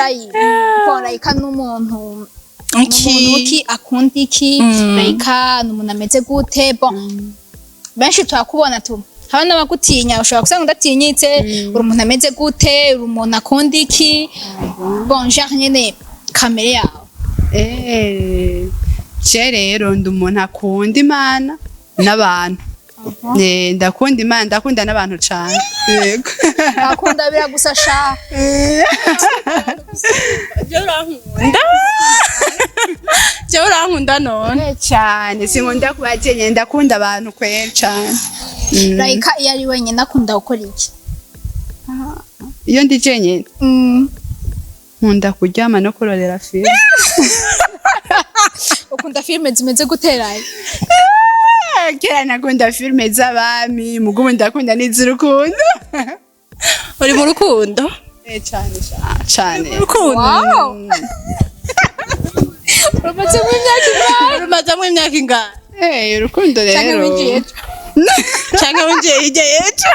Rayi, bon, Rayika n'umuntu Iki? N'umuntu ki akunda iki? Rayika ni umuntu ameze gute? Bon, benshi turakubona tu haba n'abagutinya, ushobora gusanga udatinyitse. Uri umuntu ameze gute? Uri umuntu akunda iki? Bon, genre nyene kamere yawe. Je rero ndi umuntu akunda Imana n'abantu. Ndakunda Imana, ndakunda n'abantu cane, yego. Akunda biragusa sha. Jewe urankunda, jewe urankunda none? Cane, sinkunda kuba jenyene, ndakunda abantu kweri cane. Rayika iyo ari wenyine akunda gukora iki? Iyo ndi jenyene, nkunda kuryama no kurorera filime. Ukunda filime zimeze gute, Rayi? Kera nakunda filime z'abami, mugubu ndakunda n'iz'urukundo. Uri mu rukundo? Cane cane. Urukundo. Wow, rumazemo imyaka ingahe? Rumazemo imyaka ingahe? Urukundo Canke rero winjiye ejo? Canke winjiye hirya y'ejo?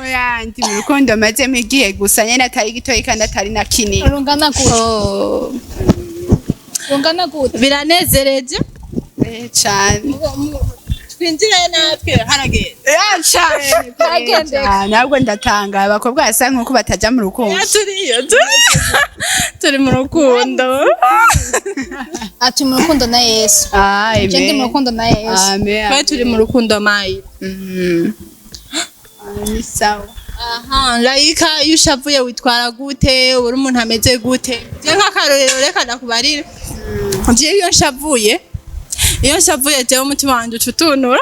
Oya, ndi mu rukundo mazemo igihe gusa nyene atari gitoyi kandi atari na kinini. Rungana gute? Rungana gute? Biranezereje. Cane. Twinjire natwe, haragenda. Ya, cane. Haragendeka. Cane, ahubwo ndatangaye abakobwa basa nkuko bataja mu rukundo. Ya, turiyo turi mu rukundo. Ati mu rukundo na Yesu. Ah, Je ndi mu amen. rukundo na Yesu. Amen. Twe turi mu rukundo mayi. Ah, ni sawa. Aha Rayika, iyo ushavuye witwara gute? Uri umuntu ameze gute? Je nk'akarorero, reka ndakubarire, jewe iyo nshavuye jewe umutima wanje uca utunura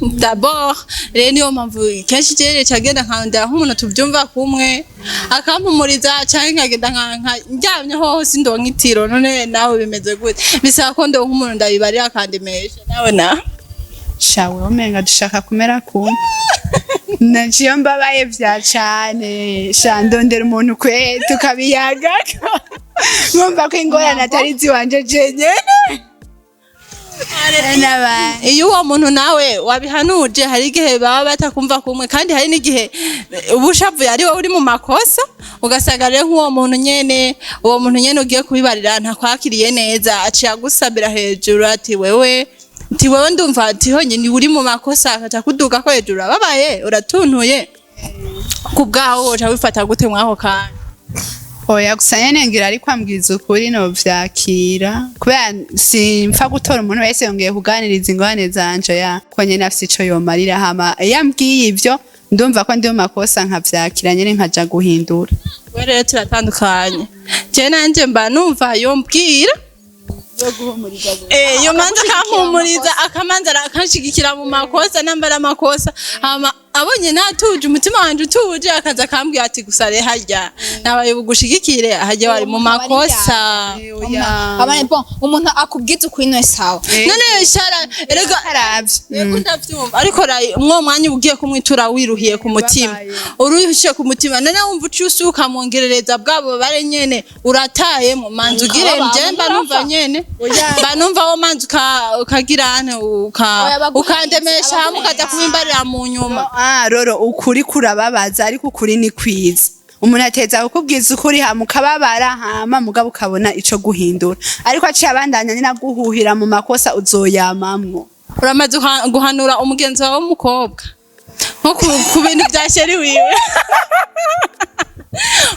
d'abord. Rero niyo mpamvu kenshi jewe ca genda nkarondera nk'umuntu tuvyumva kumwe akampumuriza, canke nkagenda ndyamye hoho sindonka itiro. None nawe bimeze gute? Bisaba ko ndonka umuntu ndabibarira akandemesha. Nawe na Shawe, umenga dushaka kumera kumwe. Naciye mbabaye vya cane sha, ndondera umuntu kwe tukabiyagako, nkumva ko ingorane atari ziwanje jenyene n'abandi. Iyo uwo muntu nawe wabihanuje, hari igihe baba batakumva kumwe, kandi hari n'igihe uba ushavuye ari wowe uri mu makosa, ugasanga rero nk'uwo muntu nyene, uwo muntu nyene ugiye kubibarira ntakwakiriye neza, aciye agusabira hejuru ati wewe, ati wewe ndumva ati honyine uri mu makosa, akaca kuduga ko hejuru, urababaye, uratuntuye ku bwawo, woca wifata gute mw'ako kanya? Oya, gusa nyene ngira ariko ambwiza ukuri novyakira, kubera simpfa gutora umuntu wese yongeye kuganiriza ingorane zanje, ya ko nyene afise ico yomarira. Hama iyo ambwiye ivyo, ndumva ko ndi mu makosa, nkavyakira nyene nkaja guhindura. We rero turatandukanye, je nanje mba numva yombwira. Iyo manza akampumuriza, akamanza akanshigikira mu makosa nambara amakosa, hama abonye natuje, umutima wanje utuje, akaza akambwira ati gusa re harya nabaye bugushigikire, harya wari mu makosa. Abane, bon, umuntu akubwiza ukuri no sawa. None shara erega Karavye. Yego, ndavyumva, ariko mwo mwanya uba ugiye kumwitura wiruhiye ku mutima, uruhishe ku mutima, none wumva uciye usuka mwongerereza bwabo bare nyene uratayemo manza ugire. Ukababa, Nje mba numva nyene, mba numva wo manza ukagira ante Oya, baguhetse, ukandemesha hamwe ukaza kubimbarira mu nyuma. Ah, roro ukuri kurababaza, ariko ukuri ni kwiza. Umuntu ateza kukubwiza ukuri hama ukababara, hama mugabo ukabona ico guhindura, ariko aciye abandanya nyine aguhuhira mu makosa, uzoyamamwo. Uramaze guhanura umugenzi wawe w'umukobwa nko ku bintu bya chéri wiwe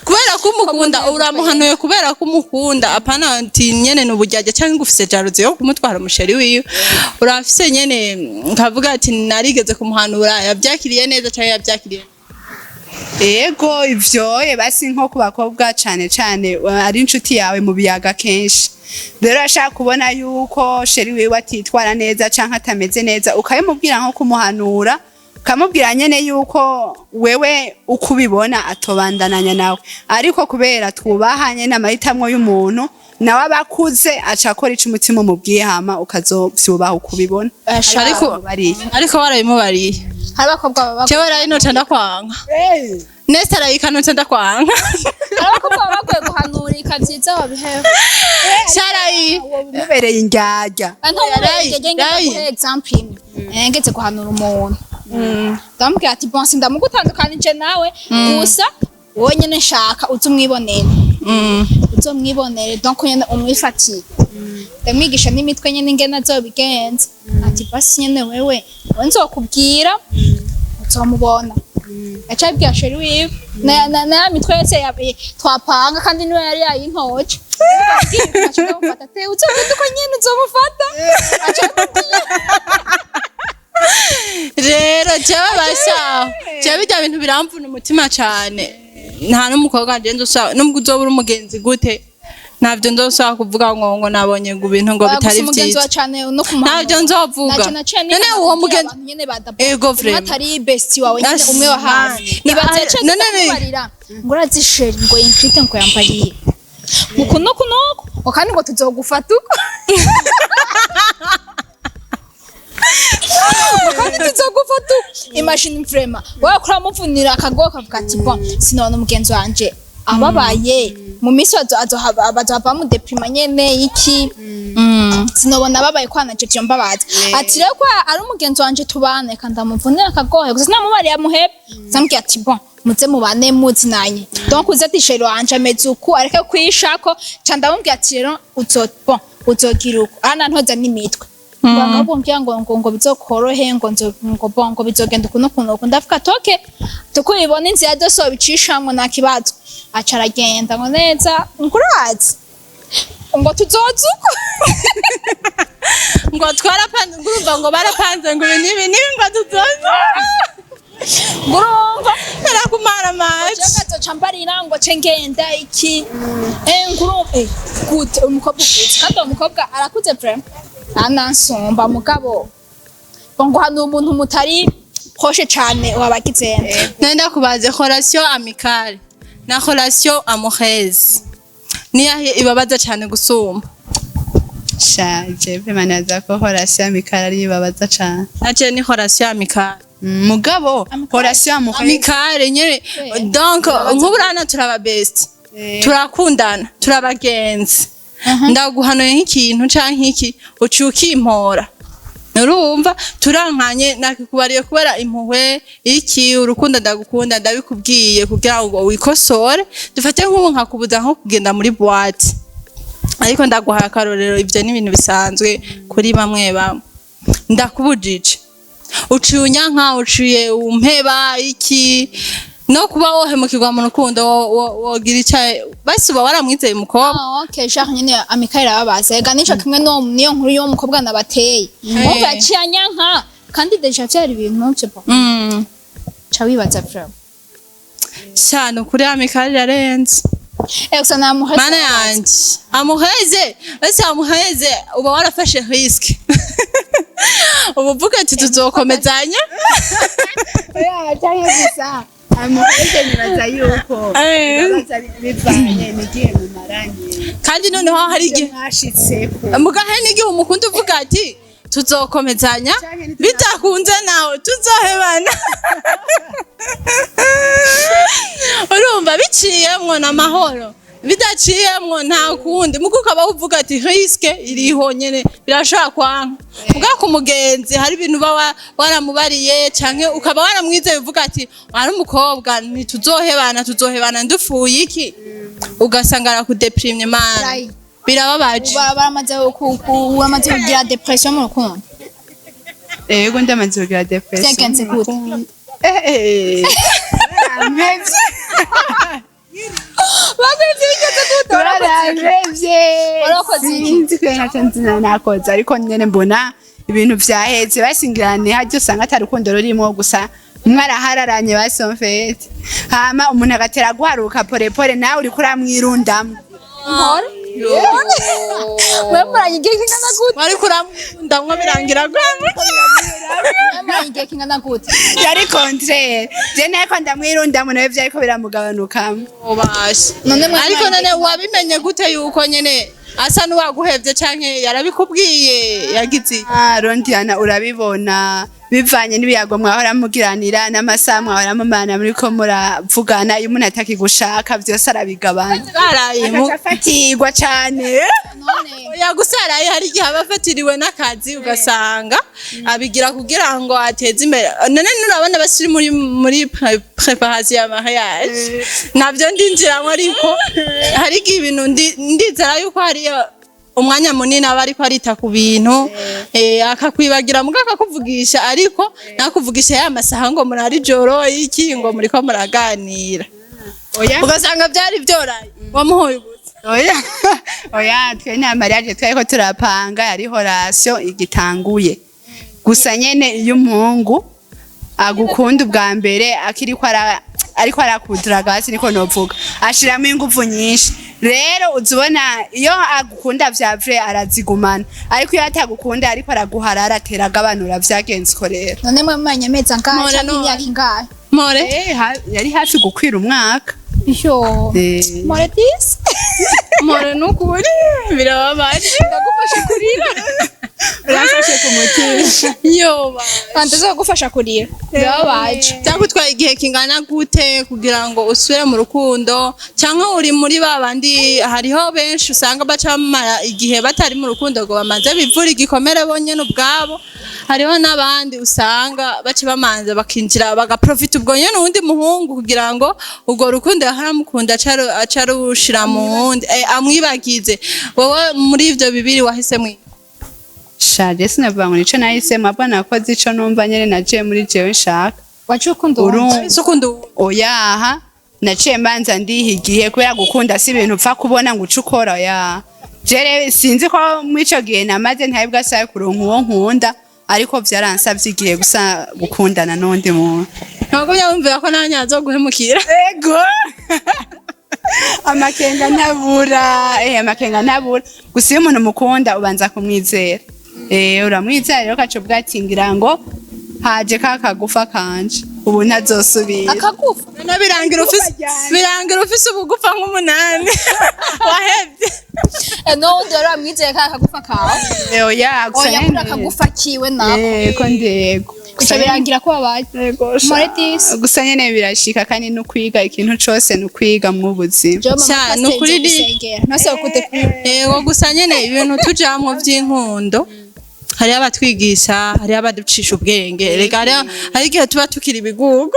kubera ko umukunda, uramuhanuye kubera ko umukunda, apana ati nyene ni uburyarya cyangwa ngo ufise jalousie yo kumutwara umu chéri wiwe? Urafise nyene nkavuga ati narigeze kumuhanura, yavyakiriye neza cyangwa yavyakiriye? Ego, ivyoye basi nko ku bakobwa cane cane, ari inshuti yawe mu biyaga kenshi, rero ashaka kubona yuko chéri wiwe atitwara neza canke atameze neza, ukabimubwira nko kumuhanura, ukamubwira nyene yuko wewe uko ubibona atobandananya nawe, ariko kubera twubaha nyene amahitamwo y'umuntu, nawe aba akuze, aca akora ico umutima umubwiye, hama ukazovyubaha uko ubibona. Ariko bariye. Ariko warabimubariye? Hari abakobwa baba Jewe rero noca ndakwanka, Nesta arayika, noca ndakwanka. Hari abakobwa baba bakwiye guhanurika vyiza wabiheba. Sharayi. Mubereye indyarya. Rayi. Nguhe example imwe. Ngeze guhanura umuntu, ndamubwira ati bon, sindamugutandukanije nawe, gusa Wowe nyene nshaka uze umwibonere, uzomwibonere, donc nyene umwifatiye. Ndamwigisha n'imitwe nyene ingene azobigenza, ati basi nyene wewe we nzokubwira uzomubona. Yaca abwira chéri wiwe na ya mitwe yose twapanga, kandi niwe yari yayintoje. Aca ndamufata ate uzogenda uko nyene uzomufata, aca amubwira. Rero jewe basha, jewe bijya bintu biramvuna umutima cane. Nta n'umukobwa wanje nzosaba, nubwo uzoba uri umugenzi gute, ntavyo nzosaba kuvuga ngo nabonye ngo ibintu ngo Oya, bitari gusa umugenzi vyiza. wa cane no kumuhanura. Ntavyo nzovuga. Naco naciye None nihana uwo kubwira mugenzi abantu nyene ba Ego, umwe vraiment. atari bestie wawe nyene, Asi, umwe wa hafi. Nibaza yaciye kubarira ngo urazi chéri, ngo Ingrid ngo yambariye uku nuku nuku, ngo kandi ngo tuzogufata uko, ngo kandi tuzogufata uko. Imagine vraiment wowe kuramuvunira akagogo, kavuga ati bon, sinabona umugenzi wanje ababaye mu minsi bazohava bamudeprima nyene iki, sinobona babaye kwana jeje mbabaza. Ati rero ko ari umugenzi wanje tubane, reka ndamuvunira akagohe gusa, sinamubariye amuhebe, samubwiye ati bon, muze mubane muzinanye, donc uze ati chéri wanje ameze uku, areke kwishako. Ca ndamubwiye ati rero uzo bon uzogira uku aranantoza n'imitwe ngo ahubwo mbwira ngo bizokorohe, ngo nzo ngo bon ngo bizogenda uku n'uku n'uku. Ndavuga ati okay, tukubibona inzira zose wobicishamo nta kibazo. Aca aragenda ngo neza, ngo urazi ngo tuzoza uko. Ngo twarapanze, ngo urumva ngo barapanze ngo ibi n'ibi n'ibi, ngo tuzoza. Ngo urumva narakumara amazi. Jewe mbarira ngo ce ngenda iki, ngo urumva gute umukobwa ukuze, kandi uwo mukobwa arakuze vraiment, anansumba, mugabo ngo hano umuntu mutari proche cane wabagize. Nenda kubaze, relation amicale na relation amoureuse, niyahe ibabaza cane gusumba? Sha, jewe manaza ko relation amicale ari ibabaza cane. Naje ni relation amicale. Mugabo relation amoureuse Amicale nyene, donc nk'ubu urabona turaba best, turakundana, turabagenzi, ndaguhanuye nk'ikintu canke iki, uciye ukimpora, urumva turankanye, nakikubariye kubera impuhwe, iki urukundo ndagukunda, ndabikubwiye kugira ngo wikosore. Dufate nk'ubu nkakubuza nko kugenda muri boîte, ariko ndaguhaye akarorero, ivyo ni ibintu bisanzwe kuri bamwe bamwe. Ndakubujije, uciye unyanka, uciye umpeba iki, no kuba wohemukirwa mu rukundo, wogira ica basi uba waramwizeye umukobwa. Ah, okay, genre nyene amicale irababaza. Ega nico kimwe no niyo nkuru y'uwo mukobwa nabateye. Wumva yaciye anyanka kandi déjà vyari ibintu vyo bon. Ca wibaza vraiment. Cyane ukuri, amicale irarenze. Gusa namuheze. Mana yanje, amuheze ese amuheze, uba warafashe risque, uba uvuga ati tuzokomezanya. Oya, canke gusa amoureuse nibaza yuko bibabaza bivanye n'igihe mumaranye. Kandi noneho hari igihe mwashitseko. Mugahe n'igihe umukunda uvuga ati tuzokomezanya, Canke bidakunze nawe tuzohebana, urumva biciyemwo n'amahoro, bidaciyemwo nta kundi, mugo ukaba uvuga ati risque iriho nyene, birashobora kwanka. Muga ku mugenzi hari ibintu uba waramubariye canke ukaba waramwizeye, uvuga ati ari umukobwa ntituzohebana, tuzohebana ndufuye iki, ugasanga arakudeprimye mana. Right. Birababaje. Baramaze uramaze kugira dépression mu rukundo? Ego, ndamaze kugira dépression. Vyagenze gute? Barampevye. Bagenze bigeze gute? Barampevye. Warakoze iki? Sinzi ko ntaco nzi nakoze, ariko nyene mbona ibintu vyaheze, basingirane harya usanga atari urukundo rurimwo, gusa mwarahararanye basomfete, hama umuntu agatera guharuka porepore, nawe uriko uramwirundamwo. Mpora. Mwe muranye igihe kingana gute? Wariko uramwundamwo birangira gwe. Mwe muranye igihe kingana gute? Yari contraire, je nariko ndamwirundamwo, nawe vyariko biramugabanukamo. Ubasha. None mwe Ariko muranye none wabimenye gute yuko nyene asa n'uwaguhevye, canke yarabikubwiye, yagize iki? Ah, Rondiana, urabibona bivanye n'ibiyago mwahora mugiranira n'amasaha mwahora mumana muriko muravugana. Iyo umuntu atakigushaka vyose arabigabanya. Baraye Agaca afatirwa cane. None Yagusaraye, hari igihe aba afatiriwe n'akazi, ugasanga abigira kugira ngo ateze imbere. None nurabona basiri muri préparation ya mariage, navyo ndinjiramwo, ariko hari igihe ibintu ndizera yuko hariyo umwanya munini aba ariko arita ku bintu, akakwibagira, muga akakuvugisha, ariko nakuvugisha ya masaha ngo murari ijoro iki, ngo muriko muraganira. Oya. Ugasanga byari byoraye wamuhoye ubusa. Oya, oya, twe nta mariage twariko turapanga, yariho relation igitanguye gusa nyene. Iyo umuhungu agukunda ubwa mbere, akiriko ara ariko arakudura hasi, niko novuga, ashiramo ingufu nyinshi. Rero uzubona iyo agukunda vya vrai arazigumana, ariko iyo atagukunda ariko araguharara, atera agabanura. Vyagenze uko rero. None mwe mumanye amezi angahe Mpore canke none. imyaka ingahe? Mpore. Yari hafi gukwira umwaka. Yo. More disi. Mpore, nukuri birababaje. Ndagufasha kurira. Uramfashe ku mutima. Yoba. Bandaza kugufasha kurira, birababaje. Byagutwaye igihe kingana gute kugira ngo usubire mu rukundo, cyangwa uri muri ba bandi? Hariho benshi usanga baca bamara igihe batari mu rukundo ngo bamaze bivura igikomere bonyene ubwabo. Hariho n'abandi usanga baca bamanza bakinjira, bagaprofita ubwo nyene uwundi muhungu, kugira ngo urwo rukundo yaharamukunda aca arushira mu wundi, amwibagize. Wowe muri ivyo bibiri wahisemwo iki? Shaje, sinavuga ngo nico nahisemo, ahubwo nakoze ico numva nyene naciye muri jewe nshaka. Waciye ukunda uwundi? Wahise ukunda uwundi? Oyaha, naciye mbanza ndiha igihe, kubera gukunda si ibintu upfa kubona ngo uce ukora. Oya, jere sinzi ko muri ico gihe namaze ntari bwasabe kuronka uwo nkunda, ariko vyaransavye igihe gusa gukundana n'undi muntu. Ntabwo byabumvira ko nanjye azoguhemukira? Ego, amakenga ntabura, amakenga ntabura. Gusa iyo umuntu mukunda ubanza kumwizera, uramwizera rero, ukaca uvuga ati ngira ngo haje ka kagufa kanje, ubu ntazosubira. Akagufa? None birangira ufise ubugufa nk'umunani wahevye. N'uwundi wari wamwizeye ka kagufa kawe? Oya, gusa Oya, kuri akagufa kiwe nako. Ko ndego. Gusa birangira ko wabaye. Yego, sha. More disi. Gusa nyene birashika, kandi no kwiga ikintu cose ni ukwiga mu buzima. Jewe mama Sha, pasiteri nukuri nzo gusengera nose bakute. Yego, gusa nyene ibintu tujamwo vy'inkundo, hariho abatwigisha, hariho abaducisha ubwenge. Reka, hari igihe tuba tukiri ibigugu,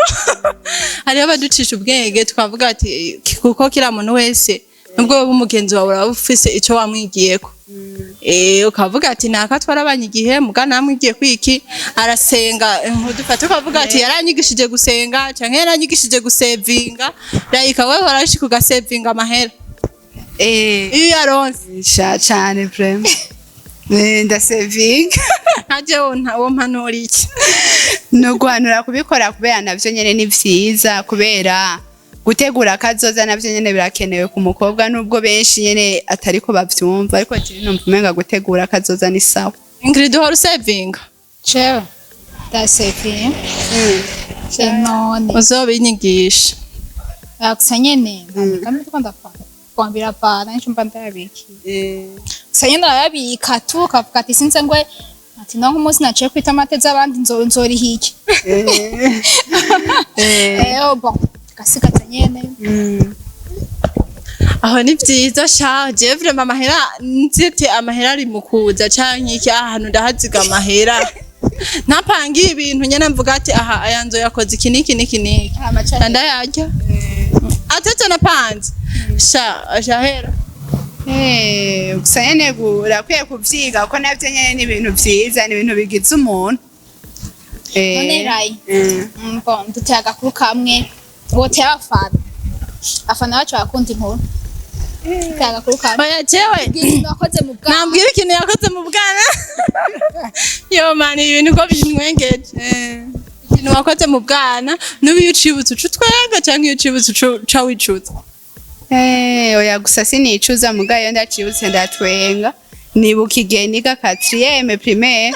hariho abaducisha ubwenge, tukavuga ati kuko kila muntu wese, nubwo wowe umugenzi wawe uraba ufise ico wamwigiyeko, ukavuga ati naka twarabanye igihe, muga namwigiye kwiki, arasenga. Dufate ukavuga ati yaranyigishije gusenga, canke yaranyigishije gusevinga. Rayika, wewe warashika ugasevinga amahera iyo yaronse? Sha, cane vraiment. Ndasevinga. Nka jewe wo mpanura iki? Ni uguhanura kubikora, kubera navyo nyene ni vyiza, kubera gutegura akazoza navyo nyene birakenewe ku mukobwa, nubwo benshi nyene atariko bavyumva, ariko jewe numva umenga gutegura akazoza ni sawa. Ingrid, uhora usevinga? Jewe ndasevinga none. Uzobinyigisha. Gusa nyene nta ndiko ndapfa kwambira pana nico mba ndayabikiye. Gusa nyene urayabika tu, ukavuga ati sinze ngwe ati no nk'umunsi naciye kwita amate z'abandi nzoriha iki? Bon, gasigaza nyene. Aho ni vyiza sha. Jewe vraiment amahera nzite amahera ari mu kuza canke iki, ahantu ndahaziga amahera, ntapangiye ibintu nyene, mvuga ati aha aya nzo yakoze iki n'iki n'iki n'iki, ndayarya atetse napanze sha ashahera. Gusa nyene urakwiye kuvyiga, kuko navyo nyene ni ibintu vyiza, ni ibintu bigize umuntu. None Rayi, bon, duteye agakuru kamwe woteye abafana, abafana bacu barakunda inkuru. Duteye agakuru kamwe. Oya, jewe Bwira ikintu wakoze mu bwana. Nambwira ikintu yakoze mu bwana. Yo man, ibintu ko bintwengeje. Ikintu wakoze mu bwana n'ubu iyo ucibutse uca utwenga, canke iyo ucibutse uca wicuza? Oya, gusa sinicuza, muga iyo ndacibutse ndatwenga. Nibuka igihe niga quatrième primaire,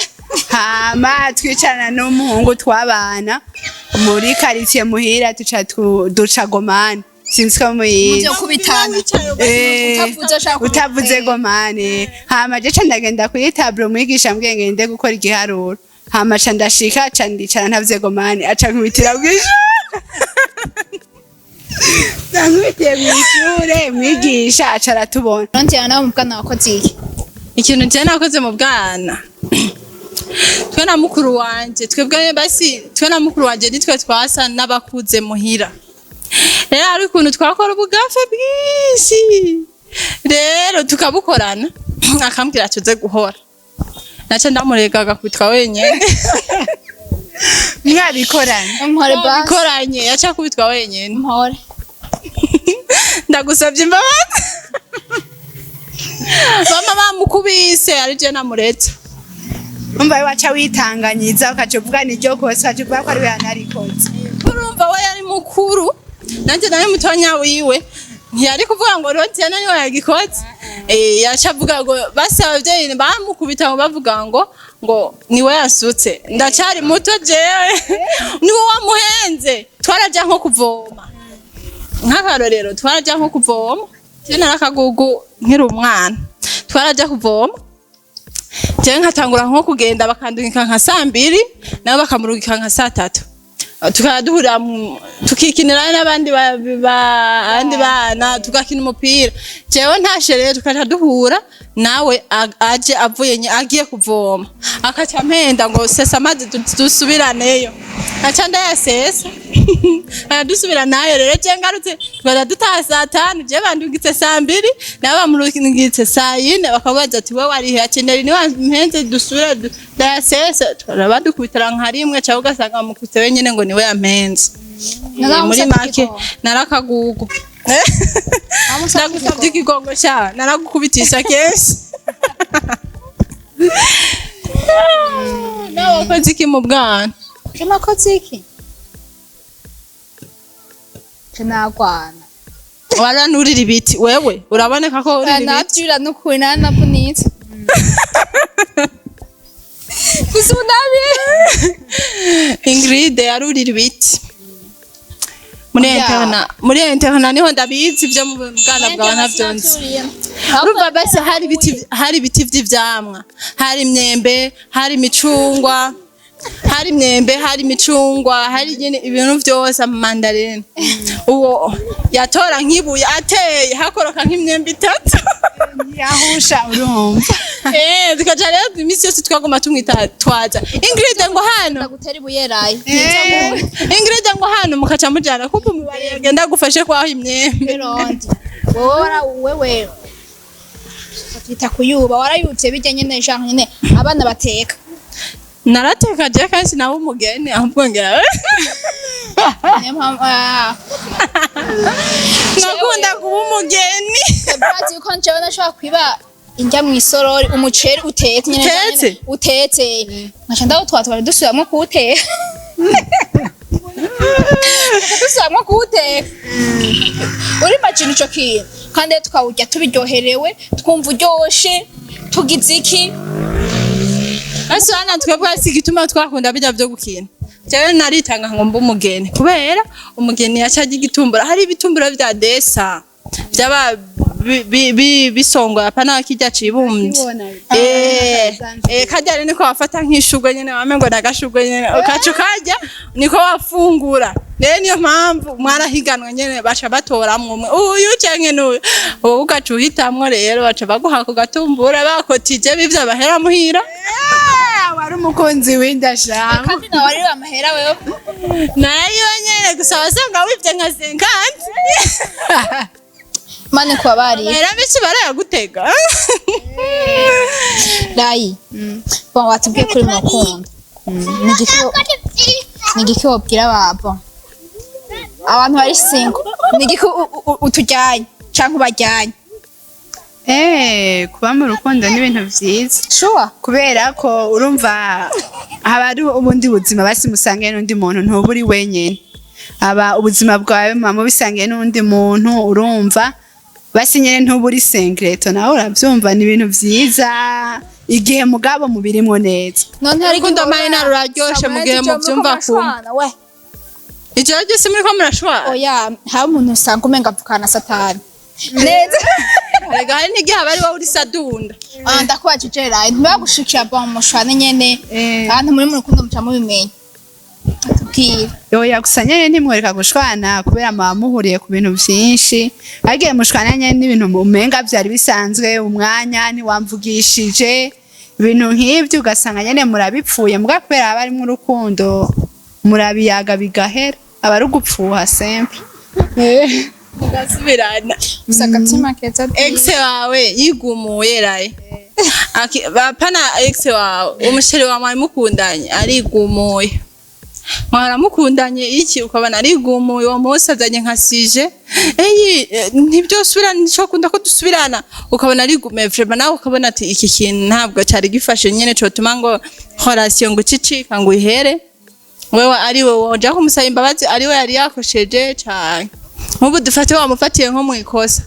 hama twicarana n'umuhungu twabana muri quartier muhira, tuca duca gomani, sinzi ko muyizi. Muvyo kubitana. Utavuze ushaka Utavuze gomani. Hama je ca ndagenda kuri tableau, mwigisha mbwiye ngende gukora igiharuro, hama ca ndashika, ca ndicara ntavuze gomani, aca nkubitira mw'ishure. Nankubitiye mw'ishure, mwigisha aca aratubona. Nonjyana nawe mu bwana wakoze iki? Ikintu je nakoze mu bwana, twe na mukuru wanje, twebwe basi, twe na mukuru wanje nitwe twasa n'abakuze muhira. Rero hari ukuntu twakora ubugafe bwinshi, rero tukabukorana, akambwira tuze guhora, naca ndamurega agakubitwa wenyene. Mwabikoranye? Mpore basi. Bikoranye, yaca akubitwa wenyene. Mpore. Ndagusabye imbabazi. Mama bamukubise ari je namuretse. Umva, we waca witanganyiza, ukaca uvuga niryo kosa, ukaca uvuga ko ari we yanarikoze. Urumva, we yari mukuru, nanjye nari mutonya wiwe, ntiyari kuvuga ngo Rodiana niwe yagikoze. Yaca avuga ngo basi abavyeyi bamukubita ngo bavuga ngo niwe yasutse, ndacari muto jewe, niwe wamuhenze. Twaraja nko kuvoma, nk'akarorero, twaraja nko kuvoma, je narakagugu nkiri umwana. Twaraja kuvoma, jewe nkatangura nko kugenda, bakandungika nka 2:00, nabo bakamurungika nka 3:00, tukaba duhurira tukikinira n'abandi abandi bana, tugakina umupira. Jewe ntashe rero, tukaca duhura nawe aje avuye agiye kuvoma, akaca ampenda ngo sesa amazi dusubiraneyo, aca ndayasesa, dusubira nayo. Rero je ngarutse, tukaja dutaha 5:00, je bandungitse 2:00, nabo bamurungitse 4:00, bakabaza ati: "Wewe warihe?" Ati: "Neri niwe mpenze dusubira ndayasesa." Tukaja badukubitira nka rimwe, cyangwa ugasanga bamukubise wenyene ngo niwe yampenze. Muri make narakagugu. Ndagusabye ikigongo sha, naragukubitisha kenshi. Nawe wakoze iki mu bwana? Je nakoze iki? Je nagwana. Waranurira ibiti wewe, uraboneka ko urira ibiti. Navyura n'ukuri naranavunitse. Gusa ubu nabi. Ingrid yarurira ibiti muri Oya. internat. Muri internat niho ndabizi, ibyo mu bwana bwawe ntabyo nzi. Urumva basi hari ibiti, hari ibiti vy'ivyamwa, hari imyembe, hari imicungwa, hari imyembe, hari imicungwa, hari nyene ibintu vyose, amamandarine. Uwo yatora nk'ibuye ateye, hakoroka nk'imyembe itatu. Yahusha, urumva. Tukaja rero imisi yose twaguma tumwita twaza Ingrid ngo hano. Ndagutera ibuye rayi. Ingrid ngo hano, mukaca mujana kuko umubari yagenda gufashe kwaho imyembe. Mirondi. Wowe wara wewe batwita kuyuba, warayutse bijya nyene, genre nyene abana bateka. Narateka je kenshi nawe umugeni, ahubwo ngira Niyo mpamvu ah, nakunda kuba umugeni. Urazi yuko njyewe nashobora kwiba indya mw'isorori, umuceri utetse nyene. Utetse? Nyene, utetse, nkaca ndawutwara, twari dusubiramwo kuwuteka, dusubiramwo kuwuteka. Uri imagine ico kintu? Kandi rero tukawurya tubiryoherewe, twumva uryoshe, tugize iki. Ese hano twebwe si igituma twakunda bijya byo gukina. Jewe naritanga ngo mbe umugeni kubera umugeni yaca arya igitumbura. Hari ibitumbura vya desa vyaba bisongoye, apana kirya cibumbye. Karya rero niko wafata nk'ishurwe nyene, wamengo n'agashurwe nyene, ukaca ukarya, niko wafungura. Rero niyo mpamvu mwarahiganwa nyene, baca batoramwo umwe, uyu canke n'uyu, wowe ugaca uhitamwo. Rero baca baguha ku gatumbura bakotije bivyo bahera muhira. Wari umukunzi w'indasha. Kandi nawe ari amahera wewe. Nayo nyene gusa wasanga wivye nka 50. Mane kuba bari Amahera menshi barayagutega. Rayi, bon, watubwiye kuri mu rukundo, ni igiki wobwira aba abantu bari single? Ni igiki utujyanye canke ubajyanye? Kuba mu rukundo ni ibintu vyiza. Sure. Kubera ko urumva haba hari ubundi buzima, basi musangiye n'undi muntu, ntuba uri wenyene. Aba ubuzima bwawe muba mubisangiye n'undi muntu, urumva basi nyene ntuba uri singleto nawe, uravyumva, ni ibintu vyiza igihe mugabo mubirimwo neza. None hari Urukundo mayina ruraryoshe mu gihe muvyumva kumwe. We. Ijoro ryose muriko murashwana? Oya, hari umuntu usanga umenga avukana na Satani neza. Erega hari n'igihe aba ari wowe uri sadunda. Ah, ndakubajije Rayi, ntibagushikira, bon, mushwane nyene. Eh. Abantu muri mu rukundo muca mubimenya. Tubwire. Oya, gusa nyene ntimworeka gushwana, kubera muba muhuriye ku bintu vyinshi. Agiye mushwana nyene n'ibintu umenga vyari bisanzwe, umwanya ntiwamvugishije, ibintu nk'ivyo, ugasanga nyene murabipfuye. Muga kubera haba harimwo urukundo, murabiyaga bigahera, aba ari ugupfuha simple. Mugasubirana. Gusa agatima keza. Ex wawe yigumuye raye. Bapana ex wawe, umu chéri wawe mwari mukundanye arigumuye, mwara mukundanye iki, ukabona arigumuye uwo munsi azanye nka sujet eyi ntibyosubirana, nicokunda ko dusubirana, ukabona arigumiye vraiment, nawe ukabona ati iki kintu ntabwo cari gifashe nyene cotuma ngo relation ngo icicika ngo ihere. Wewe ari we woja kumusaba imbabazi, ari we yari yakosheje cane? Nk'ubu dufate wamufatiye nko mu ikosa,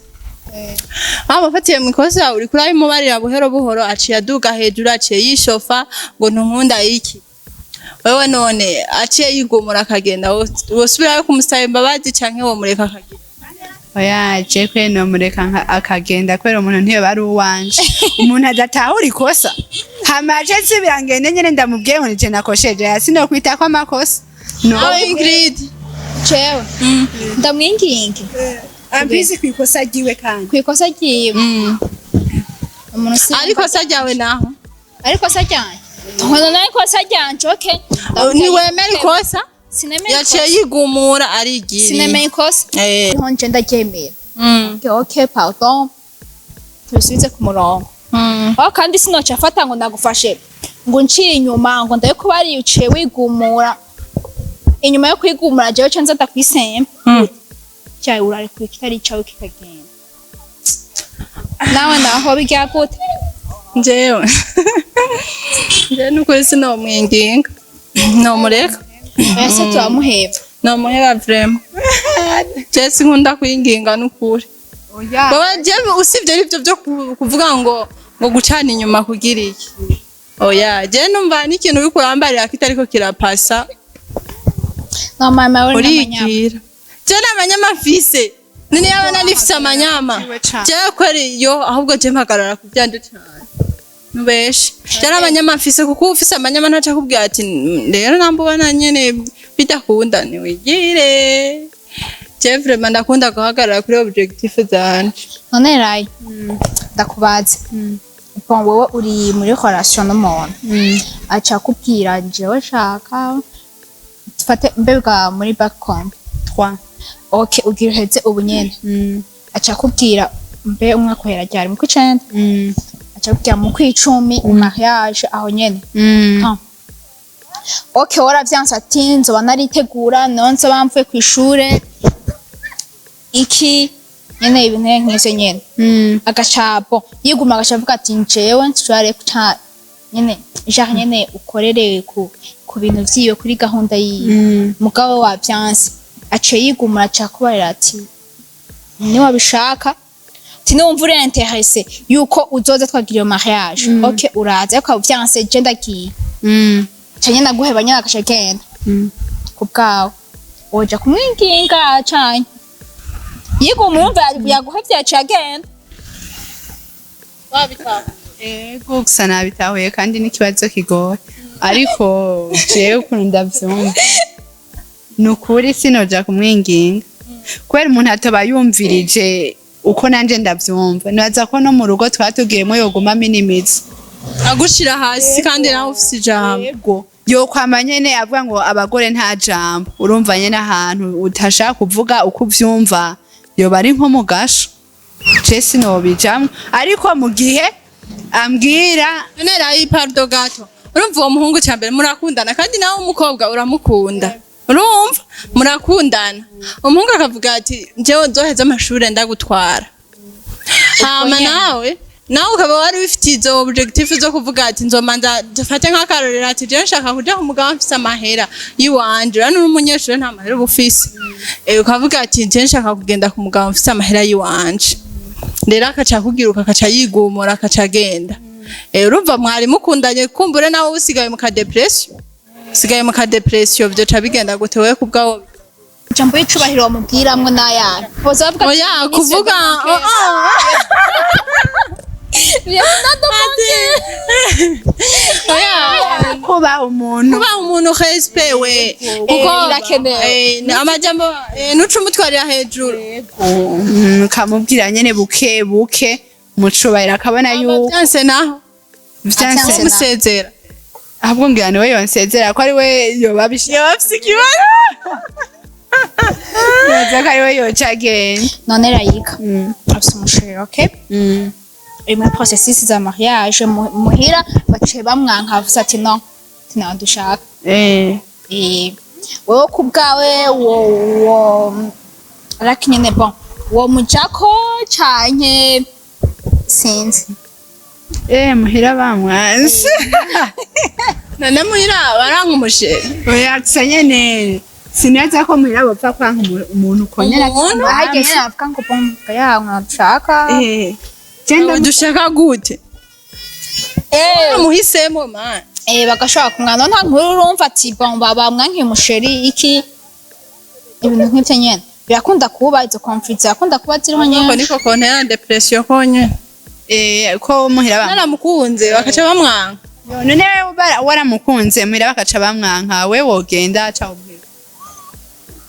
wamufatiye mu ikosa, uriko urabimubarira buhoro buhoro, aciye aduga hejuru, aciye yishofa ngo ntunkunda iki. Wewe none aciye yigumura akagenda, wosubirayo kumusaba imbabazi canke womureka akagenda? Oya, je kwe nomureka akagenda, kubera umuntu ntiyoba ari uwanje. Umuntu adatahura ikosa, hama aje nsubira ngende nyene ndamubwiye ngo nije nakosheje, hasi nokwita ko amakosa no. Nawe Ingrid? Jewe ndamwinginge. Ambizi ku ikosa ryiwe kandi. Ku ikosa ryiwe. Umuntu si Ariko ikosa ryawe naho? Ariko ikosa ryanje, nkono nawe ikosa ryanje, okay. Ntiwemera ikosa? Sinemera. Yaciye Ikosa. yigumura arigiriye. Sinemera ikosa. Niho nje ndaryemera. Okay, okay, pardon, tubisubize ku murongo. Aho kandi sinoca afata ngo ndagufashe ngo nciye inyuma ngo ndabe ko bariciye wigumura. Inyuma yo kwigumura, jewe ca nza ndakwisemba. Cyawe urarekuye kitari icawe kikagenda, nawe naho bijya gute? Jewe nukuri sinomwinginga, nomureka. Ese turamuheba? Nomuheba vraiment. Je sinkunda kwinginga nukuri. Oya. Wowe jewe usibye arivyo byo kuvuga ngo gucana inyuma kugira iki, oya, je numva n'ikintu uriko urambarira kitariko kirapasa. No mama, we n'amanyama. Urigira je n'amanyama mfise nini, yaba narifise amanyama. Ciwe cane. Jewe kweri yo, ahubwo je mpagarara ku vyanje cane, nubeshe, je n'amanyama mfise, kuko ufise amanyama ntaca akubwira ati "Rero nambubona nyene bidakunda niwigire." Je vraiment ndakunda guhagarara kuri objectif zanje. None rayi, ndakubaza. Bon, wowe uri muri relation n'umuntu, aca akubwira jewe shaka dufate mbega muri backcom. Trois. Okay, ugira uheze ubu nyene. Aca akubwira mbe umwaka uhera ryari, mu kw'icenda? Aca akubwira mu kw'icumi mariage aho nyene. Ah. Okay, waravyanse ati nzoba naritegura, no nzoba mvuye kw'ishure iki nyene, ibintu nk'ivyo nyene. Agaca bo yiguma, agaca avuga ati njewe nshobora guca nyene genre nyene ukorere ku bintu vyiwe, kuri gahunda yiwe. Mugabo wavyanse, aciye yigumura, aca kubarira ati niwabishaka, ati niwumva uri intéressé yuko uzoza twagira iyo mariage, okay, uraza, ariko vyanse je ndagiye. Ca nyene aguheba nyene, agaca agenda. Ku bwawe woja kumwinginga canke yiguma, urumva yaguhevye, yaciye agenda? Ego, gusa nabitahuye kandi n'ikibazo kigoye, ariko jewe ukuntu ndavyumva, ni ukuri sinoja kumwinginga, kubera umuntu atoba yumvirije uko nanje ndavyumva. Nibaza ko no mu rugo twatugiyemo yoguma minimiza, agushira hasi kandi nawe ufise ijambo. Ego, yokwama nyene avuga ngo abagore nta jambo. Urumva nyene ahantu utashaka kuvuga uko uvyumva yoba ari nko mu gasho. Je sinobijamwo, ariko mu gihe ambwira. None rayi, pardon gato, urumva uwo muhungu cya mbere murakundana, kandi nawe umukobwa uramukunda, urumva murakundana, umuhungu akavuga ati njyewe nzoheza amashuri ndagutwara, hama nawe ukaba wari ufite izo objectif zo kuvuga ati nzomanza dufate nk'akarorero, ati jewe nshaka kuja ku mugabo mfise amahera yiwanje. Urabona uri umunyeshuri nta mahera uba ufise. Ukavuga ati jewe nshaka kugenda ku mugabo mfise amahera yiwanje. Rero akaca akugiruka, akaca yigumura, akaca agenda. Urumva mwari mukundanye, kumbure nawe usigaye mu ka dépression, usigaye mu ka dépression, vyoca bigenda gute wewe kubwawo? Ijambo y'icubahiro wamubwiramwo n'ayari boza bavuga ati, Oya, "Minisitiri kuvuga de oh, oh. Leonardo Monte." Oya. Kuba Kubaha umuntu. Kubaha umuntu, respect we, kuko Birakenewe. Amajambo nuca umutwarira hejuru. Ukamubwira nyene buke buke mu cubahiro, akabona yuko Vyanse naho? Vyanse. Vyanse. Musezera. Ahubwo ngira niwe yonsezera, ko ari we yoba abishaka. Yoba afise ikibazo. Nibaza ko ari we yoca agenda. None Rayika afise umu chéri, okay? Uri muri processus za mariage, muhira baciye bamwanka, bavuze ati no, tinawe dushaka. Wewe ku bwawe wo ariko nyene, bon, wo mujako canke sinzi? Muhira bamwanse. None muhira baranka umu chéri? Oya, gusa nyene sinibaza ko muhira bopfa kwanka umuntu uko nyene. Umuntu? Harya nyene bavuga ngo bon, ya dushaka. Genda. Dushaka gute? Muhisemo man. Bagashobora kumwana nta nkuru, urumva ati bon, bamwankiye umu chéri, iki, ibintu nk'ivyo nyene birakunda kuba, izo conflits zirakunda kuba ziriho Uko nyene. Niko kontera dépression konye. Ko muhira bamwanka. Naramukunze bakaca bamwanka. None wewe waramukunze, muhira bakaca bamwanka, we wogenda ca umuhira?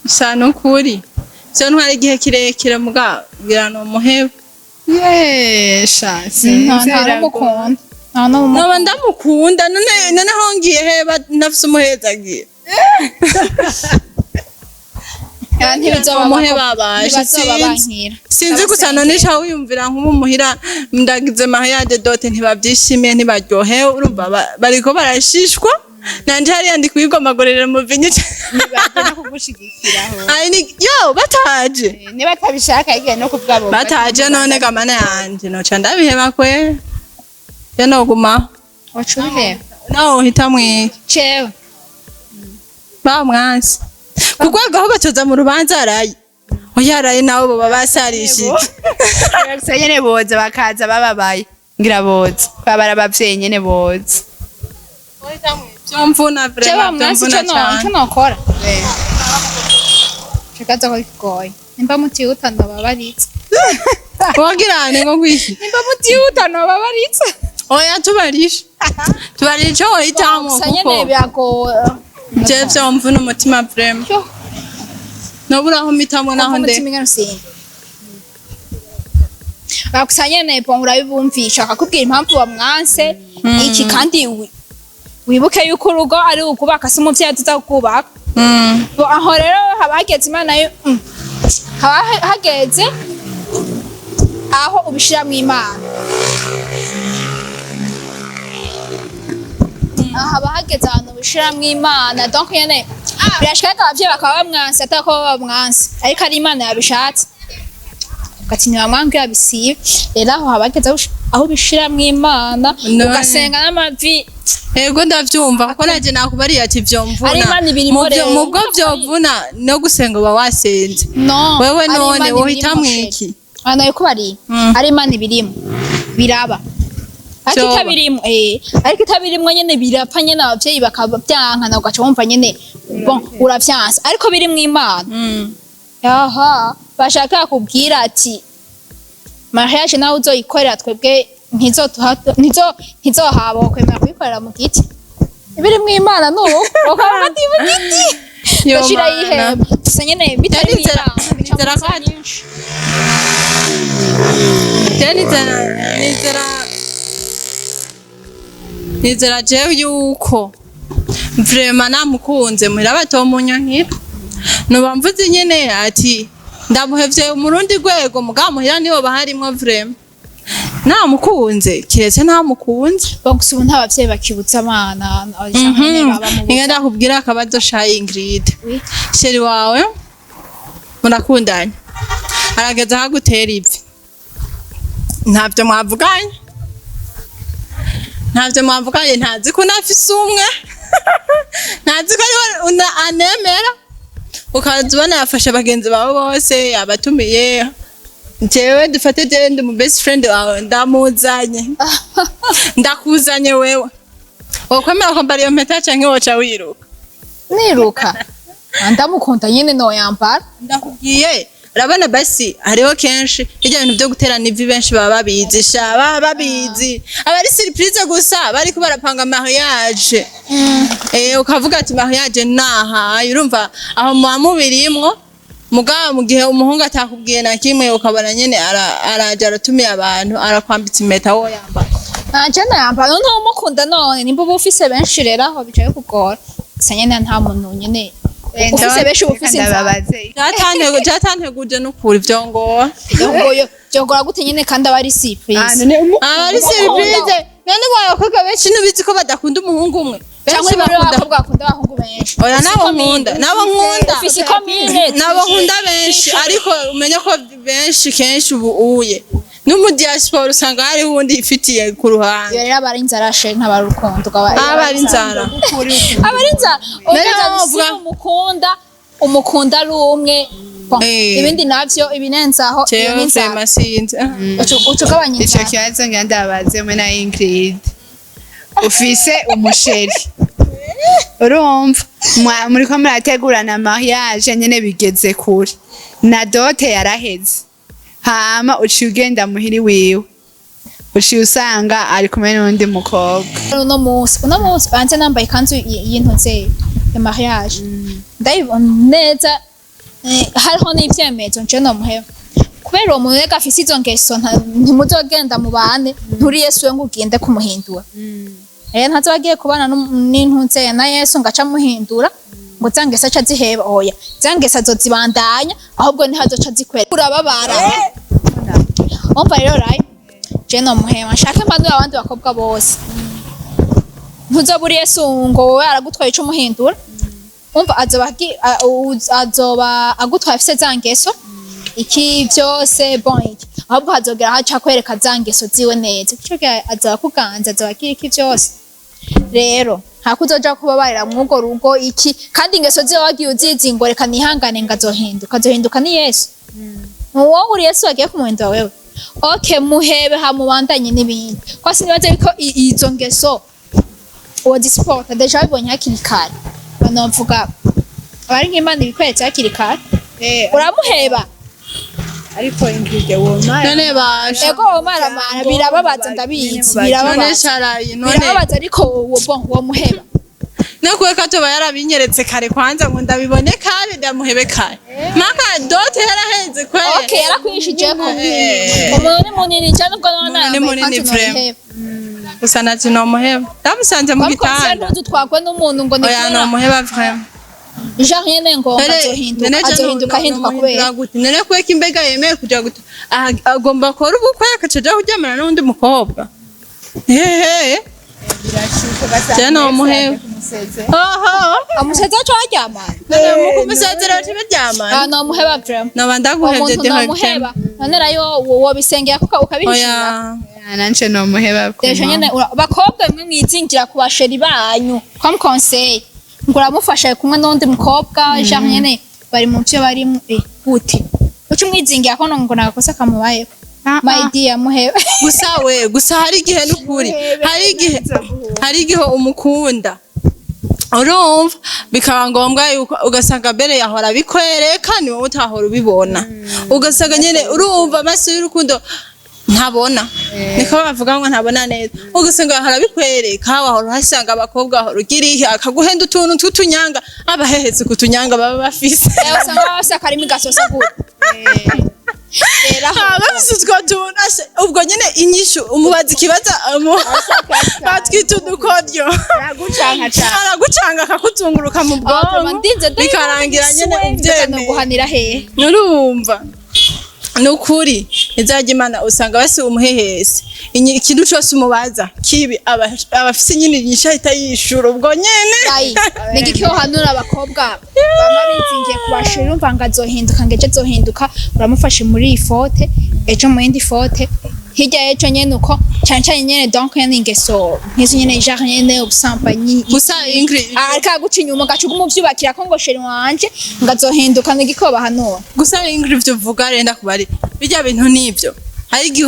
Sa nukuri vyo ntwara igihe kirekire, muga ngira no muheba. Yesha. Nta Sinzi. nta n'umukunda, nta n'umukunda. Noba ndamukunda, none aho ngiye heba ntafise umuhezagira. Ntibizoba. Umuheba basha. Ntibazoba Sinzi. bankira. Sinzi gusa, none ca wiyumvira nk'ubu muhira ndagize mariage, dot ntibavyishimiye, ntibaryohewe, urumva bariko barashishwa, nanje hariya ndi kwigomagurira mu vinyu. Ntibaje no kugushigikiraho. Ai, yo bataje. Niba atabishaka igihe no kuvuga bo. Bataje none gamana yanje noca ndabiheba kwe, je noguma. Waca ubiheba. Nawe uhitamwo iki? Cewe? Bamwanse ku rwego aho batoza mu rubanza, araye oya, araye nabo baba basarishije. Gusa nyene boza bakaza bababaye, ngira boza baba ari abavyeyi nyene boza. Vyomvuna. Cewe Vraiment. bamwanse, Vyomvuna ico no cane. ico nokora cekaza ko kigoye, nimba mutihuta ndababaritse. Wagirane ngo ngwiki? Nimba mutihuta ndababaritse. Oya, tubarisha, tubarisha ico wohitamwo. Gusa nyene Kuko biragoye. je vyomvuna umutima vraiment. Yo. Nobura aho mpitamwo naho nde. Umutima ingene usinda. Gusa nyene bon, urabibumvisha, akakubwira impamvu bamwanse iki, kandi wibuke yuko urugo ari ukubaka, si umuvyeyi aza kubaka. Bo, aho rero haba hageze Imana yo, haba hageze aho ubishiramwo Imana. Aho haba hageze ahantu ubishiramwo Imana. Donc nyene birashika abavyeyi bakaba bamwanse atari ko baba bamwanse, ariko ari Imana yabishatse, ugati ntibamwanke yabisibe. Rero aho haba hageze aho ubishiramwo Imana, ugasenga n'amavi. Ego, ndavyumva, kuko naje nakubariye ati vyomvuna. Ari Imana ibirimo Muvyo- rero. Mubwo vyovuna no gusenga uba wasenze. No. Wewe Ari none Imana wohitamwo ibirimo. iki? Ana yuko bari ari Imana ibirimo biraba, ariko Vyoba. itabirimo, ariko itabirimwo nyene birapfa nyene, abavyeyi bakabyankana, ugaca wumva nyene bon, uravyanse, ariko birimwo Imana. Aha bashaka kubwira ati mariage nawe uzoyikorera, twebwe ntizotuha, ntizohaba kwemera kuyikorera mu giti. Ibirimwo Imana nubu ukaba ati mu giti. Yo Ndashira Mana. yiheba gusa nyene bitari Nizera- Imana bica mu nizera nzira ko- nyinshi. Je nizera jewe yuko vraiment namukunze muhira batomunyankira, noba mvuze nyene ati ndamuhevye mu rundi rwego, mugabo muhira niho baharimwo vraiment namukunze, kiretse ntamukunze. Bo gusa ubu nta bavyeyi bakibutsa abana nyene baba mu Ninga ndakubwira akabazo sha Ingrid. Oui. Chéri wawe murakundanye, arageze aho agutera ivi, ntavyo mwavuganye, ntavyo mwavuganye, ntazi ko unafise umwe, ntazi ko ariwe anemera, ukaza ubona yafashe bagenzi bawe bose yabatumiye. Jewe dufate jewe ndi mu best friend wawe, ndamuzanye, ndakuzanye wewe, wokwemera kwambara iyo mpeta canke woca wiruka? Niruka. Ndamukunda nyene noyambara. Ndakubwiye Urabona basi hariho kenshi bijya bintu byo guterana ivi, benshi baba babizi sha, baba babizi, aba ari surprise gusa, bariko barapanga mariage, ukavuga ati mariage nahaye. Urumva aho muba mubirimwo, mugabo mu gihe umuhungu atakubwiye na kimwe, ukabona nyene araje aratumiye abantu, arakwambitse impeta, wo yambara? Nanje nayambara. None umukunda, none nimba uba ufise benshi rero aho bicaye kugora, gusa nyene nta muntu nyene ufise benshi uba ufise inzara. Ndababaze. Vyatanteguje n'ukuri, vyongora. Vyongora gute nyene kandi aba ari surprise? Aba ari surprise. None bo abakobwa benshi ntubizi ko badakunda umuhungu umwe? Cyangwa Benshi muri bakunda abakobwa bakunda abahungu benshi. Oya, nabo nkunda, nabo nkunda. Ufise ikomine. Nabo nkunda benshi, ariko umenye ko benshi kenshi ubu uye no mu diaspora usanga hariho uwundi ifitiye ku ruhande. Iyo rero aba ari inzara she, ntabari urukundo. Aba ari inzara. Aba ari inzara. None Ugaza wovuga- si umukunda, umukunda ari umwe. Bon, ibindi navyo ibinenzaho iyo Jewe ni inzara. vraiment sinzi. Uca ugabanya Ico inzara. kibazo ngira ndabaze mwe na Ingrid. Ufise umuchéri, urumva muriko murategurana mariage nyene, bigeze kure na dot yaraheze, hama uciye ugenda muhiri wiwe, uciye usanga ari kumwe n'undi mukobwa. Uno munsi banze nambaye ikanzu y'intuze ya mariage, ndayibona neza, hariho n'ivyemezo, nje nomuheba kubera uwo muntu rega afise izo ngeso. Ntimuzogenda mubane, nturi Yesu we ngo ugende kumuhindura. Ntazoba agiye kubana n'intuze na Yesu ngo aca amuhindura, ngo za ngeso aca aziheba. Oya, za ngeso azozibandanya, ahubwo niho azoca azikwera urababara. Umva rero rayi, je nomuheba nshake mpanure abandi bakobwa bose. Ntuzobura Yesu ngo wowe aragutwaye ico umuhindura. Umva, azoba azoba agutwaye afise za ngeso iki byose. Bon, iki ahubwo hazogera haca kwereka za ngeso ziwe neza, ico gihe azoba akuganza, azoba agira iki byose. Rero ntako uzoja kubabarira mw'urwo rugo iki, kandi ingeso ziwe wagiye uzizi ngo reka nihangane ngo azohinduka. Azohinduka ni Yesu? Wowe uri Yesu wagiye kumuhindura wewe? Okay, muhebe hamubandanye n'ibindi, ko sinibaze yuko izo ngeso wozisupporta déjà wabibonye hakiri kare. Banavuga abari nk'Imana ibikweretse hakiri kare, uramuheba. Ariko Ingrid, womara None basha. Ego, womaramara, birababaza, ndabizi. None Birababaza. sharayi none. Birababaza, ariko wo bon, womuheba. No kuwe katoba yarabinyeretse kare kwanza ngo ndabibone kare, ndamuhebe kare, maka dot yaraheze kwe. Okay, yarakwishijeko. Umuntu ni munini cyane, ubwo none Umuntu ni munini vraiment. Gusa nati nomuheba ndamusanze mu gitanda. Ntuzu twakwe n'umuntu ngo ni Oya, nomuheba vraiment. Genre nyene ngo azohinduka, azohinduka, ahinduka kubera None kubera imbega yemeye kuja guta, agomba akora ubukwe akaca aja kuryamana n'undi mukobwa hehe? Je nomuheba oho. Amuseze aco aryamana. None mu kumusezera baca baryamana. Ah, nomuheba vraiment. Noba ndaguhevye. Umuntu Direct. nomuheba. None rayo wobisengera kuko ukabihishira. Oya. Nanje nomuheba. Déjà nyene bakobwa mwe mwizingira ku bachéri banyu comme conseil, ngo uramufasha kumwe n'undi mukobwa, genre nyene bari mu byo barimo, gute uca umwizingira ko ngo nagakosa kamubayeko? My dear, muhebe. Gusa we, gusa hari igihe n'ukuri, hari igihe umukunda, urumva bikaba ngombwa yuko ugasanga mbere yahora abikwereka, ni wowe utahora ubibona, ugasanga nyene urumva amaso y'urukundo ntabona, niko bavuga ngo ntabona neza. Ugasanga yahora abikwereka, wahora uhasanga abakobwa, wahora ugira ihe, akaguhenda utuntu tw'utunyanga, abahehetse ku tunyanga baba bafise. Usanga bafise akarimi gasosa gute rero aho. Ah, bafise utwo tuntu ubwo nyene inyishu umubaza ikibazo batwita udukoryo. Aragucanka cane. Aragucanga akakuzunguruka mu bwonko, ndinze bikarangira nyene uvyemeye. Guhanira hehe? Nurumva nukuri izajya Imana usanga basi umuhehesi. Ikintu cose umubaza kibi aba afise nyine inyishu ahita yishura ubwo nyene. Ayi, ni igiki wohanura abakobwa bama bizingiye ku bachéri, urumva ngo azohinduka, ngo ejo azohinduka, uramufashe muri iyi faute, ejo mu yindi faute, hirya y'ejo nyene uko, cane cane nyene donc nyene ingeso nk'izo nyene, genre nyene ubusambanyi? Gusa Ingrid, Ariko aguca inyuma, ugaca uguma uvyubakira ko ngo chéri wanje ngo azohinduka, ni igiki wobahanura? Gusa Ingrid, ivyo uvuga renda kubari bijya bintu nivyo. Hari igihe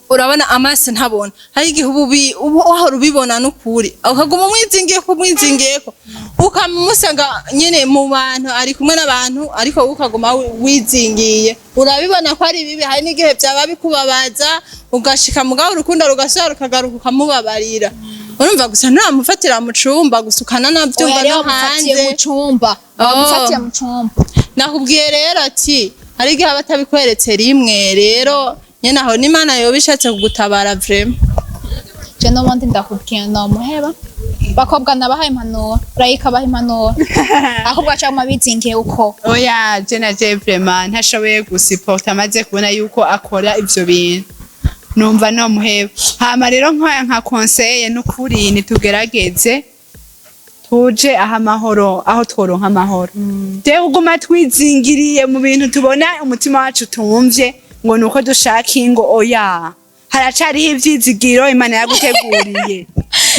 urabona amaso ntabona, hari igihe uba wahora ubibona n'ukuri, ukaguma umwizingiyeko umwizingiyeko. Ukamusanga nyene mu bantu, ari kumwe n'abantu, ariko wowe ukaguma wizingiye, urabibona ko ari bibi. Hari n'igihe byaba bikubabaza, ugashika mugabo urukundo rugasubira rukagaruka, ukamubabarira. Urumva gusa nturamufatira mu cumba gusa, ukananavyumva Oya, rero no wamufatiye hanze. mu cumba. Wamufatiye mu cumba. Nakubwiye rero ati hari igihe aba atabikweretse rimwe. Rero nyene aho n'Imana yoba ishatse kugutabara vraiment. Je n'ubundi ndakubwiye, nomuheba. Bakobwa, nabahaye impanuro, Rayika abaha impanuro, ahubwo acaguma bizingiye uko. Oya, je na je vraiment ntashoboye gusupporta, amaze kubona yuko akora ivyo bintu, numva nomuheba. Hama rero nka conseil, n'ukuri nitugerageze tuje aho amahoro, aho tworonka amahoro. Jewe uguma twizingiriye mu bintu tubona umutima wacu tumvye ngo nuko dushaka ingo, oya, haracariho ivyizigiro. Imana yaguteguriye,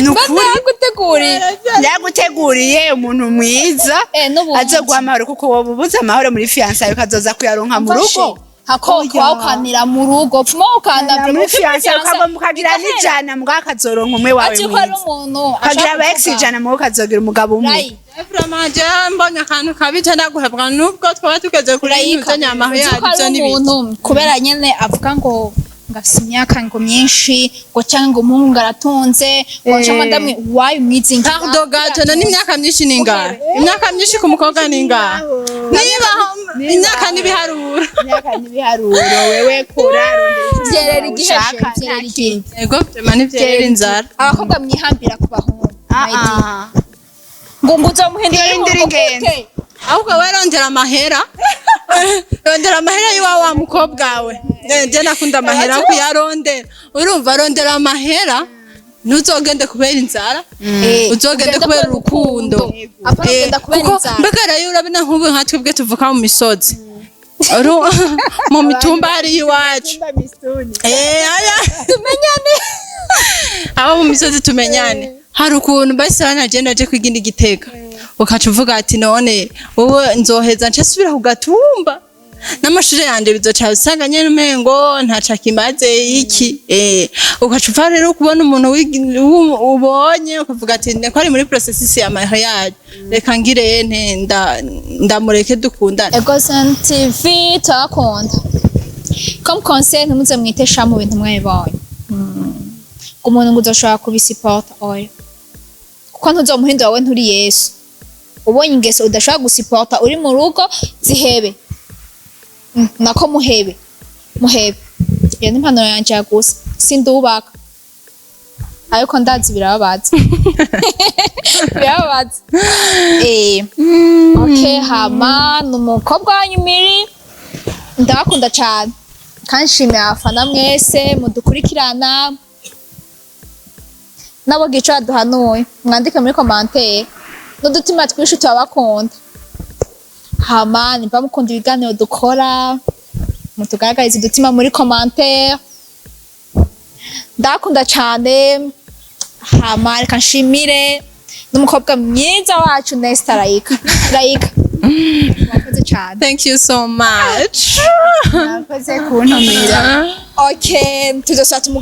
nukuri. Yaguteguriye. Yaguteguriye umuntu mwiza N'ubundi. azoguha amahoro, kuko woba ubuze amahoro muri fiançailles, ukazoza kuyaronka mu rugo. Hako Oya. kwawukanira mu rugo, pfuma ukanda. Muri fiançailles ukava mukagira n'ijana, mugabo akazoronka umwe wawe Ati ko ari mwiza. umuntu Ukagira aba ex 100, mugabo ukazogira umugabo umwe. Rayi. Vraiment, je mbonye akantu kabi ca ndaguhebwa, nubwo twaba tugeze kuri Rayika, ibintu nyamaho uzi ko yabyo ari n'ibiki. umuntu kubera nyene avuga ngo afise imyaka ngo myinshi, ngo canke ngo umuhungu ngo aratunze, ngo canke ndamwe wayi mwizingira. Pardon gato, none imyaka myinshi ni ingahe? Imyaka myinshi ku mukobwa ni ingahe? Niba imyaka n'ibiharuro. Imyaka n'ibiharuro, wewe kura Vyerera igihe, ushaka. vyerera igihe. Yego, vraiment ntivyerera inzara. Abakobwa mwihambira ku bahungu, ngo uzomuhindura. Hindura ingendo. Ahubwo we rondera amahera, rondera amahera y'iwawe wa mukobwa we. Je nakunda amahera kuyarondera. Urumva, rondera amahera, ntuzogende kubera inzara, uzogende kubera urukundo. Apana kugenda kubera Kuko inzara. mbega rero urabona nk'ubu nka twebwe tuvuka mu misozi, mu mitumba hariya iwacu. Aya Tumenyane. Abo mu misozi tumenyane. Hari ukuntu mbese hano naje kwiga indi Gitega, ukaca uvuga ati none wowe nzoheza nce subira ku gatumba, n'amashuri yanje bizoca usanga nyene umengo ntaco akimaze iki. Ukaca upfa rero kubona umuntu ubonye, ukavuga ati niko ari muri processus ya mariage, reka ngire nte ndamureke dukundane. Egozen TV turabakunda. Comme conseil, ntimuze mwitesha mu bintu mwabibonye ngo umuntu ngo uzoshobora kubisupporta. Oya, kuko ntuzomuhindura, wowe nturi Yesu. Ubonye ingeso udashobora gusupporta uri mu rugo, zihebe. Nako muhebe, muhebe. Iyo ni impanuro yanje ya gusa. Sindubaka, ariko ndazi birababaza, birababaza. Okay, hama ni umukobwa wanyu Miri, ndabakunda cyane kandi nshimiye abafana mwese mudukurikirana. Nabo gico baduhanuye, mwandike muri commentaire n'udutima twinshi, turabakunda. Hama nimba mukunda ibiganiro dukora, mutugaragarize udutima muri commentaire. Ndabakunda cyane. Hama reka nshimire n'umukobwa mwiza wacu Nesta Rayika. Rayika, mwakoze cyane. Thank you so much. Mwakoze kuntumira. Okay, tuzosaba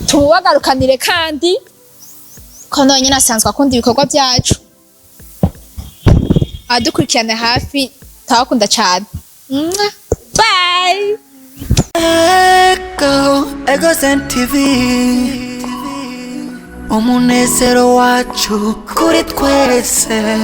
tumubagarukanire kandi ko nonyine asanzwe akunda ibikorwa byacu. Adukurikirane hafi, turabakunda cyane. Mwah. Bye. Ego, Ego TV, umunezero wacu kuri twese.